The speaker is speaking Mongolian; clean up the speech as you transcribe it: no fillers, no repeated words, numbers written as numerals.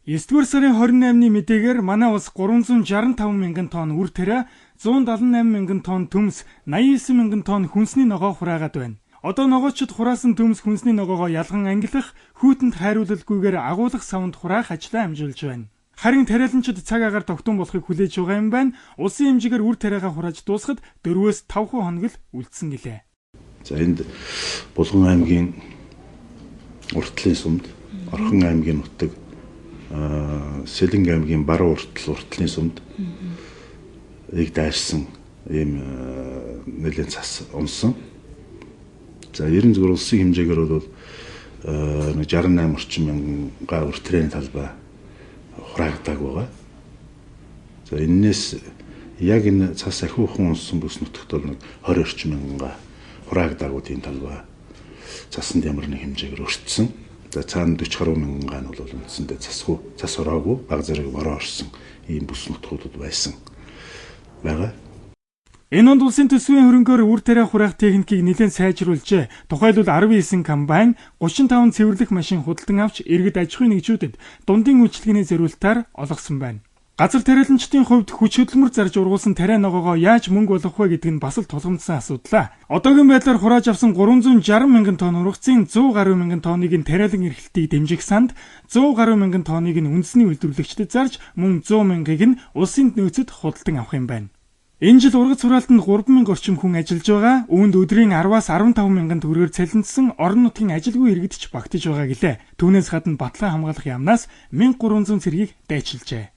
9-р сарын 28-ны мэдээгээр манай улс 365 мянган тонн үр тариа, 178 мянган тонн төмс, 89 мянган тонн хүнсний ногоо хураагаад байна. Одоо ногоочид хураасан төмс хүнсний ногоогоо ялган ангилах, хүүтэнд хайруулалгүйгээр агуулах савнд хураах ажлаа амжуулж байна. Харин тариаланчид цаг агаар тогтун болохыг хүлээж байгаа юм байна. Улсын хэмжээгээр үр тариагаа хурааж дуусахад 4-5 хоног л үлдсэн гэлээ. За энд Булган аймгийн уртлын сумд, Орхон аймгийн нутаг, Сэлэнг аймгийн баруун уртлын сумд ийг дайрсан ийм нэлээд цас унсан. За 90 зүгээр улсын хэмжээгээр бол нэг 68 орчим мянган га үр тарианы талбай хураагдааг байгаа. За энээс яг энэ цас ахиухан унсан бүс нутагт бол нэг 20 орчим мянган га хураагдаагүй тийм талбай цасанд ямар нэг хэмжээгээр өртсөн. За цаана 40 гаруй мянган га нь бол үндсэндээ цас ороогүй, баг зэрэг бороо орсон ийм бүс нутгуудад байсан байгаа. Энэ онд улсын төсвийн хөрөнгөөр үр тариа хураах техникийг нэлээд сайжруулжээ. Тухайлбал 19 комбайн, 35 цэвэрлэх машин худалдан авч иргэд аж ахуйн нэгжүүдэд дундын үйлчилгээний зориултаар олгосон байна. Газар тариаланчдын хувьд хүч хөдөлмөр зарж ургуулсан тариа ногоогоо яаж мөнгө болгох вэ гэдэг нь бас л тулгамдсан асуудал. Одоогийн байдлаар хурааж авсан 360 мянган тонн ургацын 100 гаруй мянган тонныг нь тариалан эрхлэлтийг дэмжих санд, 100 гаруй мянган тонныг нь үндэсний үйлдвэрлэгчдэд зарж, мөн 100 мянгыг нь улсын нөөцөд худалдан авах юм байна. Энэ жил ургац хураалтанд 3000 орчим хүн ажиллаж байгаа. Үүнд өдрийн 10-аас 15 мянган төгрөгөөр цалинжсан орон нутгийн ажилгүй иргэд ч багтаж байгаа гэлээ. Түүнээс гадна батлан хамгаалах яамнаас 1300 цэргийг дайчилжээ.